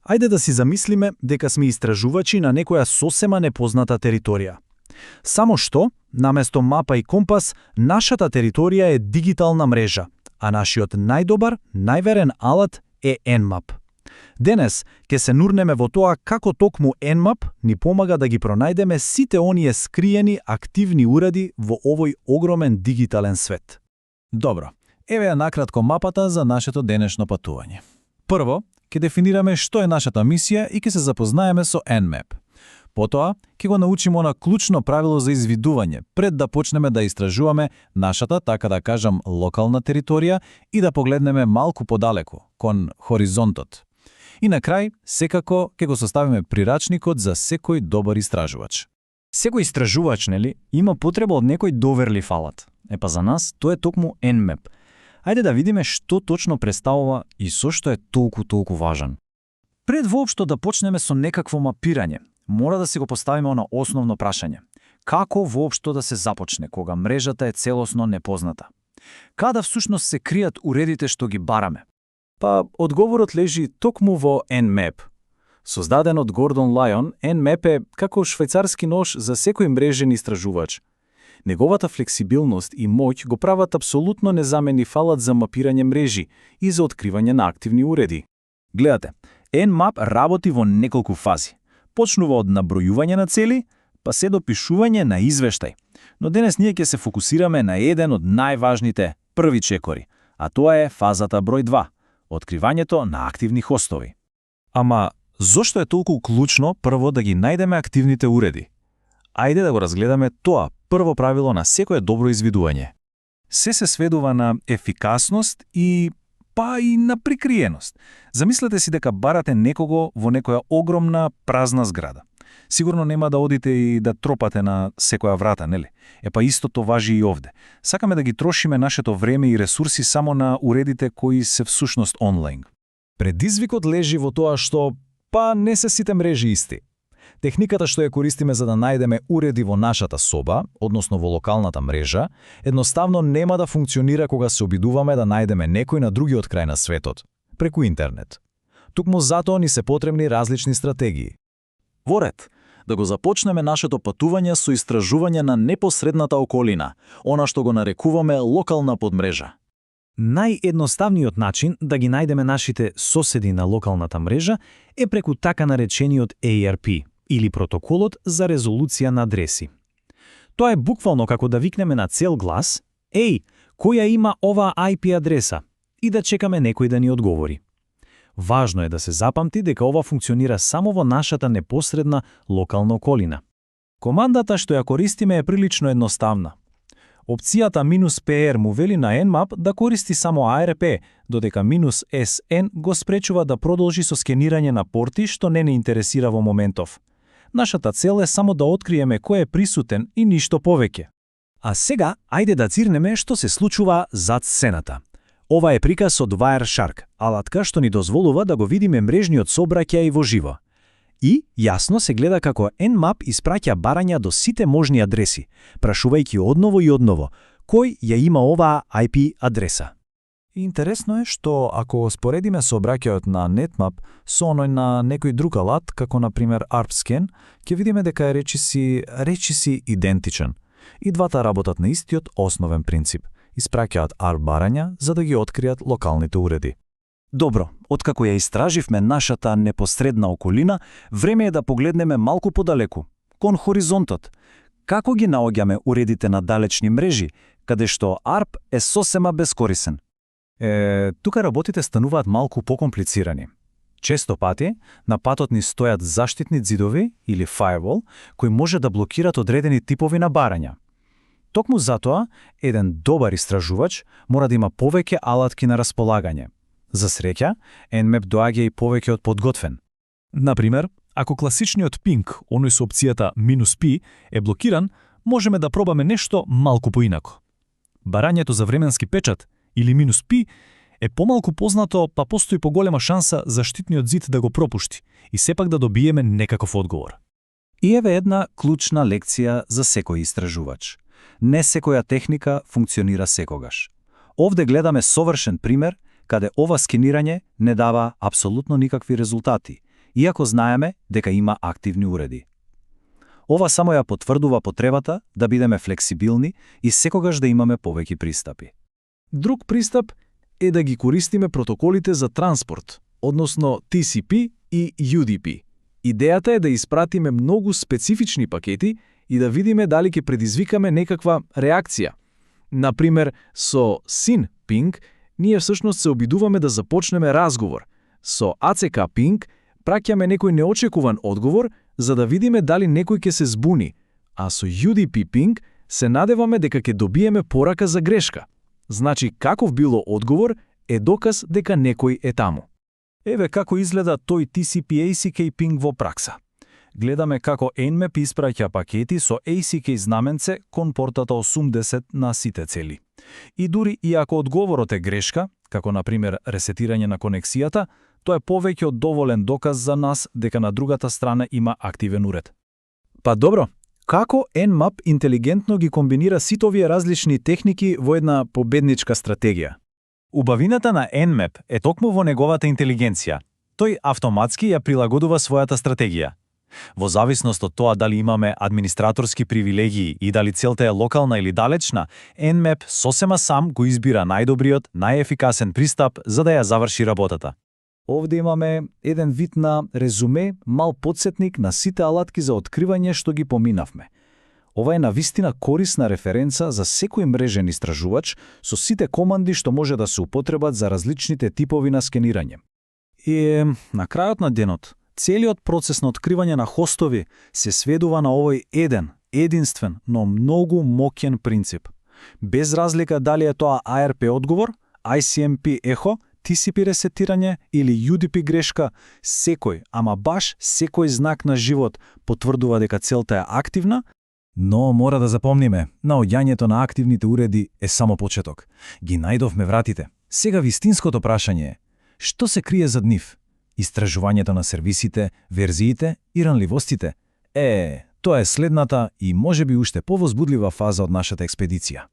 Ајде да си замислиме дека сме истражувачи на некоја сосема непозната територија. Само што, наместо мапа и компас, нашата територија е дигитална мрежа, а нашиот најдобар, најверен алат е Nmap. Денес ќе се нурнеме во тоа како токму Nmap ни помага да ги пронајдеме сите оние скриени активни уреди во овој огромен дигитален свет. Добро, еве ја накратко мапата за нашето денешно патување. Прво, ќе дефинираме што е нашата мисија и ќе се запознаеме со Nmap. Потоа, ќе го научиме на клучно правило за извидување пред да почнеме да истражуваме нашата, така да кажам, локална територија и да погледнеме малку подалеку, кон хоризонтот. И на крај, секако, ќе го составиме прирачникот за секој добар истражувач. Секој истражувач, нели, има потреба од некој доверлив алат. Епа за нас, тоа е токму Nmap. Ајде да видиме што точно представува и со што е толку важен. Пред воопшто да почнеме со некакво мапирање, мора да си го поставиме она основно прашање. Како воопшто да се започне кога мрежата е целосно непозната? Када всушност се кријат уредите што ги бараме? Па, одговорот лежи токму во Nmap. Создаден од Гордон Лајон, Nmap е како швајцарски нож за секој мрежен истражувач. Неговата флексибилност и моќ го прават апсолутно незаменив алат за мапирање мрежи и за откривање на активни уреди. Гледате, Nmap работи во неколку фази. Почнува од набројување на цели, па се до пишување на извештај. Но денес ние ќе се фокусираме на еден од најважните први чекори, а тоа е фазата број 2 – откривањето на активни хостови. Ама, зошто е толку клучно прво да ги најдеме активните уреди? Ајде да го разгледаме тоа прво правило на секое добро извидување. Се сведува на ефикасност и на прикриеност. Замислете си дека барате некого во некоја огромна празна зграда. Сигурно нема да одите и да тропате на секоја врата, нели? Епа истото важи и овде. Сакаме да ги трошиме нашето време и ресурси само на уредите кои се всушност онлайн. Предизвикот лежи во тоа што не се сите мрежи исти. Техниката што ја користиме за да најдеме уреди во нашата соба, односно во локалната мрежа, едноставно нема да функционира кога се обидуваме да најдеме некој на другиот крај на светот, преку интернет. Тукму затоа ни се потребни различни стратегии. Во ред, да го започнеме нашето патување со истражување на непосредната околина, она што го нарекуваме локална подмрежа. Наједноставниот начин да ги најдеме нашите соседи на локалната мрежа е преку така наречениот ARP, или протоколот за резолуција на адреси. Тоа е буквално како да викнеме на цел глас: "Еј, која има оваа IP адреса?" и да чекаме некој да ни одговори. Важно е да се запамти дека ова функционира само во нашата непосредна локална околина. Командата што ја користиме е прилично едноставна. Опцијата -PR му вели на Nmap да користи само ARP, додека -SN го спречува да продолжи со скенирање на порти што не интересира во моментов. Нашата цел е само да откриеме кој е присутен и ништо повеќе. А сега, ајде да цирнеме што се случува зад сцената. Ова е приказ од Wireshark, алатка што ни дозволува да го видиме мрежниот сообраќај во живо. И јасно се гледа како Nmap испраќа барања до сите можни адреси, прашувајќи одново и одново кој ја има оваа IP адреса. Интересно е што ако споредиме сообраќајот на Nmap со оној на некој друг алат, како на пример ArpScan, ќе видиме дека е речиси идентичен. И двата работат на истиот основен принцип. Испраќаат ARP барања за да ги откријат локалните уреди. Добро, откако ја истраживме нашата непосредна околина, време е да погледнеме малку подалеку, кон хоризонтот. Како ги наоѓаме уредите на далечни мрежи, каде што ARP е сосема бескорисен? Тука работите стануваат малку покомплицирани. Често пати, на патот ни стојат заштитни ѕидови или firewall, кои може да блокират одредени типови на барања. Токму затоа, еден добар истражувач мора да има повеќе алатки на располагање. За среќа, Nmap доаѓа и повеќе од подготвен. Например, ако класичниот пинг, оној со опцијата -P, е блокиран, можеме да пробаме нешто малку поинако. Барањето за временски печат, или -P, е помалку познато, па постои поголема шанса заштитниот зид да го пропушти и сепак да добиеме некаков одговор. И еве една клучна лекција за секој истражувач. Не секоја техника функционира секогаш. Овде гледаме совршен пример каде ова скенирање не дава апсолутно никакви резултати иако знаеме дека има активни уреди. Ова само ја потврдува потребата да бидеме флексибилни и секогаш да имаме повеќе пристапи. Друг пристап е да ги користиме протоколите за транспорт, односно TCP и UDP. Идејата е да испратиме многу специфични пакети и да видиме дали ќе предизвикаме некаква реакција. Например, со SYN ping ние всушност се обидуваме да започнеме разговор. Со ACK ping праќаме некој неочекуван одговор за да видиме дали некој ќе се збуни, а со UDP ping се надеваме дека ќе добиеме порака за грешка. Значи, каков било одговор е доказ дека некој е таму. Еве како изгледа тој TCP/ACK пинг во пракса. Гледаме како Nmap испраќа пакети со ACK знаменце кон портата 80 на сите цели. И дури и ако одговорот е грешка, како на пример ресетирање на конексијата, тоа е повеќе од доволен доказ за нас дека на другата страна има активен уред. Па добро, како Nmap интелигентно ги комбинира сите овие различни техники во една победничка стратегија? Убавината на Nmap е токму во неговата интелигенција. Тој автоматски ја прилагодува својата стратегија. Во зависност од тоа дали имаме администраторски привилегии и дали целта е локална или далечна, Nmap сосема сам го избира најдобриот, најефикасен пристап за да ја заврши работата. Овде имаме еден вид на резуме, мал подсетник на сите алатки за откривање што ги поминавме. Ова е навистина корисна референца за секој мрежен истражувач со сите команди што може да се употребат за различните типови на скенирање. И на крајот на денот, целиот процес на откривање на хостови се сведува на овој единствен, но многу моќен принцип. Без разлика дали е тоа ARP одговор, ICMP ехо, TCP ресетирање или UDP грешка, секој, ама баш секој знак на живот потврдува дека целта е активна, но мора да запомниме, наоѓањето на активните уреди е само почеток. Ги најдовме вратите. Сега вистинското прашање е, што се крие зад нив? Истражувањето на сервисите, верзиите и ранливостите? Тоа е следната и можеби уште повозбудлива фаза од нашата експедиција.